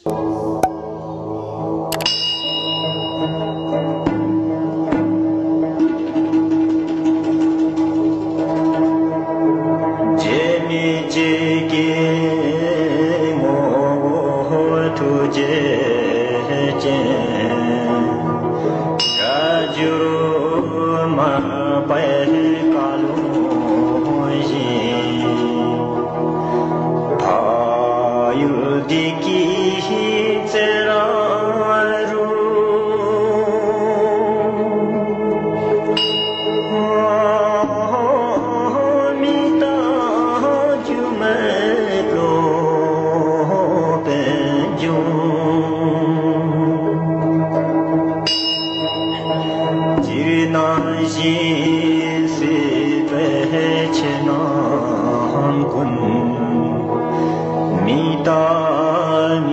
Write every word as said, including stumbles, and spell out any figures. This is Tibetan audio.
རྗེ་མི་གཅིག་གི་ངོ་བོ་ཐུགས་རྗེ་ཅན། སྒྲ་སྒྱུར་མ་པའི་བཀའ་ལུང་བཞིན། བག་ཡོད་བདེ་སྐྱིད་བརྩེ་ར་རུ། མི་རྟག་སྒྱུ་མའི་བློ་པའི་འབྱུང་